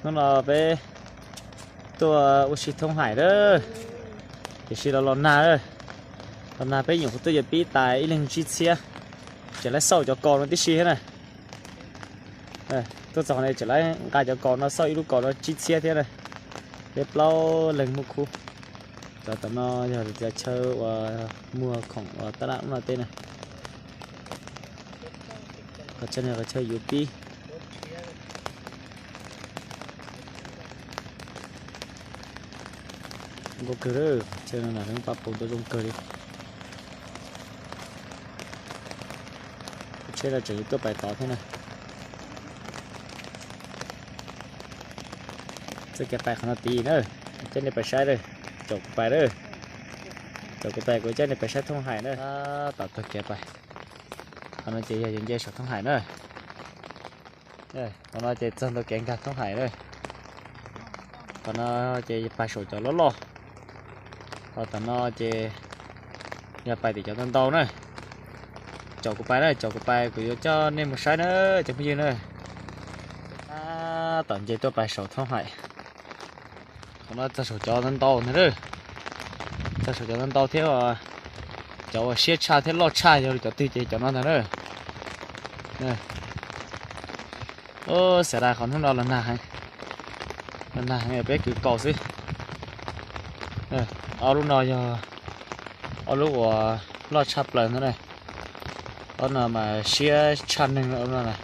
Hnub no peb tuaj ua si thoob haim lawm, tiam sis los los nag lawm. Los nag peb nyuam qhuav tuaj yuav pib tas ib leeg tsib txhiab, tseem lawv xauj cov kaus no tib si thiab na. Tuaj txog qhov no tseem lawv nqa cov kaus no xauj ib lub kaus no tsib txhiab thiab na. Peb plaub leeg muaj khub. Cov tom no yog cov chaw uas muag khoom uas tab laj ub no teb na. Qhov chaw no qhov chaw yuav pib. Zoo nkauj kawg, chaw no na, paj pus ntau zoo kawg li. Tsheb no tseem yuav tuaj pais tod thiab na. Txoj kev pais qhov no tid na, coj nej pais saib lawm. Caum kuv pais lawm, caum kuv pais kuv coj nej pais saib thoob haim na. Tab tom taug kev pais. Qhov no ces yog yuav nce saum thoob haim na. Qhov no ces txog ntawm kev nkag thoob haim na. Qhov no ces pais saum cov loj loj. Ho tom no ces yog pais tim cov ntau ntau na. Caum kuv pais na, caum kuv pais kuv yuav coj nej mus saib na, cov phooj ywg na. Tab tom nce tuaj pais saum thoob haim. Qhov no txog saum cov ntau ntau ntag na. Txog saum cov ntau ntau thiab, cov uas siab tshaj thiab loj tshaj yog cov twg ces cov no ntag na. Xav tias qhov hnub no los nag heev, los nag heev peb kwv kaus xwb. Ob lub no yog ob lub uas loj tshaj plaws ntag na. Ob no mas siab tshaj neeg no na.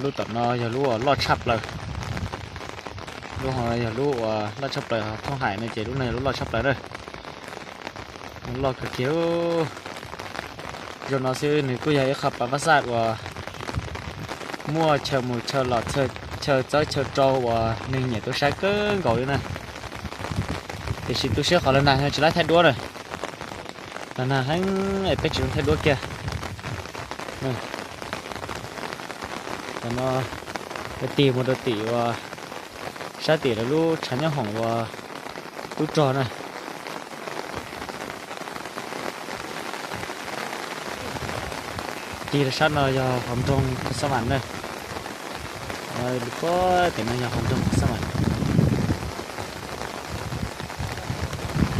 Lub tom no yog lub uas loj tshaj plaws. Lub ho yog lub uas loj tshaj plaws, thoob haim no ces lub no yog lub loj tshaj plaws na. Loj kawg kiag. Zaum no xwb nws kuj yog ib qho pas pab xaj uas muaj chaw mus chaw los, chaw txawb chaw rau uas neeg nyiam tuaj saib kawg nkaus li na. Tiam sis tu siab qhov los nag tsis laib thaij duab na. Los nag heev es peb tsis zoo thaij duab kiag. Tam no tig mus rau tim uas sab tim lawv lub tshav nyob hoom uas tub rog na. Tig rau sab no yog qhov nroog Pha Xab Vam na. Lub puag tim no yog qhov nroog Pha Xab Vam.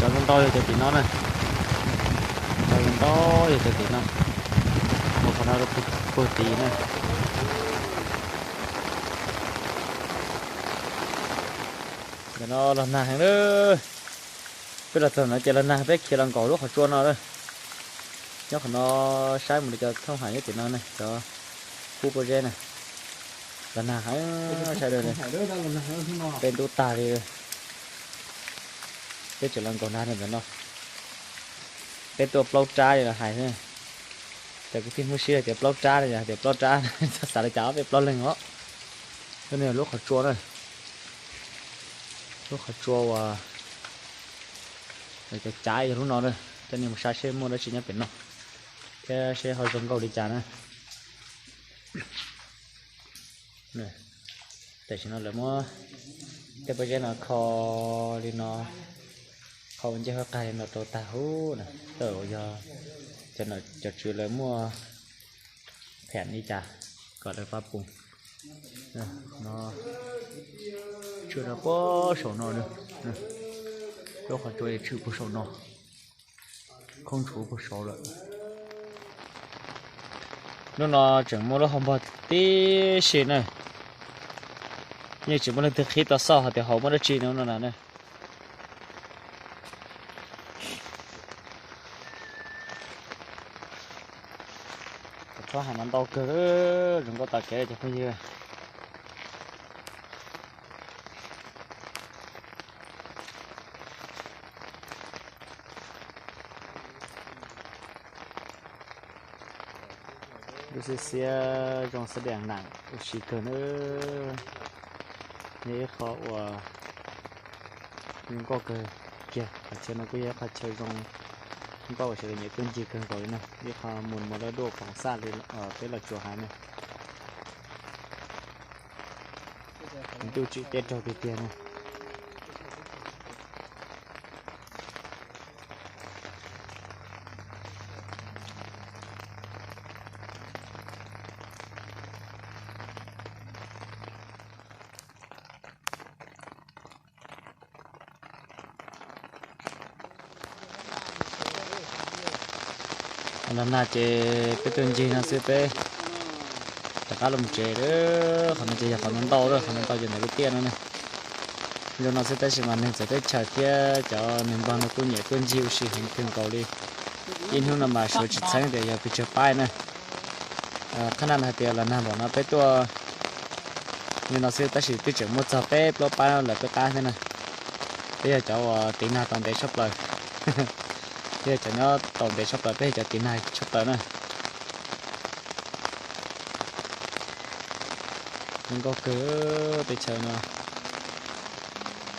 Cov ntau ntau yog cov tim no na. Cov ntau ntau yog cov tim no. Mus qhov no rau puag tim na. Ntawm no los nag heev lawm. Peb los txog no ces los nag, peb khiav los nkaum lub qhov tsua no lawm. Nyob qhov no saib mus rau cov thoob haim nyob tim no ne, cov kub pob zeb na. Los nag heev sawv daws, peb ntub tag li. Peb tseem los nkaum nag ntawm no. Peb tuaj plaub rab li los hais xwb. Cov kwv tij Hmoob Sib tias plaub rab no, yog tias plaub rab, xav li cas ob peb plaub leeg os. Lub no yog lub qhov tsua na. Lub qhov tsua uas cov cav yog lub no na. Coj nej mus saib seb muaj dab tsi nyob pem no thiab seb ho zoo nkauj li cas na. Tam sim no lawv muab tej pob zeb no kho li no, kho ua ncej huab qag li no rau tag huv na. Tej zaum yog cov nom cov tswv lawv muaj phem li cas kom lawv pab pus. No, tswm rau puag saum no, lub qhov tsua tswm puag saum no, khoob tshuv puag saud lawm. Hnub no tseem muaj lub hauv npog tib si na. Yeej tsis muaj leej twg qhib tau xauj hais tias hauv muaj dab tsi no no na. Thoob haim mas ntau kawg, zoo nkauj tas kev cov phooj ywg. Lub xiab xiab zoo xab dees nam ua si kawg na. Yog ib qho uas zoo nkauj kawg kiag, qhov chaw no kuj yog ib qho chaw zoo nkauj uas sawv daws nyiam tuaj ncig kawg nkaus li na. Ib qho mus mus dawb dawb pom xaj li peb los tsuas hais na. Ntuj tsim teb raug tiag tiag na. Los nag ces peb tuaj ncig no xwb peb rov qab los tsev lawm. Qhov no ces yog qhov ntau ntau, qhov ntau ntau ces ntawm lub tiaj no ne. Zoo no xwb tab sis mas neeg txawv teb chaws thiab cov neeg npog no kuj nyiam tuaj ncig ua si heev kawg nkaus li. Ib hnub no mas suav tsis txheeb tias yog pes tsawg pab na. Qhab nag hais tias los nag npaum no peb tuaj li no xwb tab sis twb tseem muaj txog peb plaub pab lawm peb qab thiab na. Peb yog cov uas tiv nag tau ntev tshaj plaws. Peb yog cov nyob tau ntev tshaj plaws, peb yog cov tiv nag tshaj plaws na. Zoo nkauj kawg teb chaws no.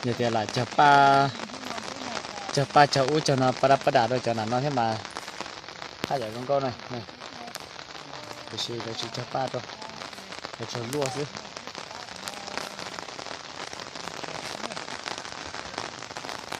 Yog tias lam cog paj, cog paj cog ub cog no paj dab paj dam rau cov nram no thiab mas haj yam zoo nkauj na. Tiam sis lawv tsis cog paj rau, lawv tsuas luaj xwb.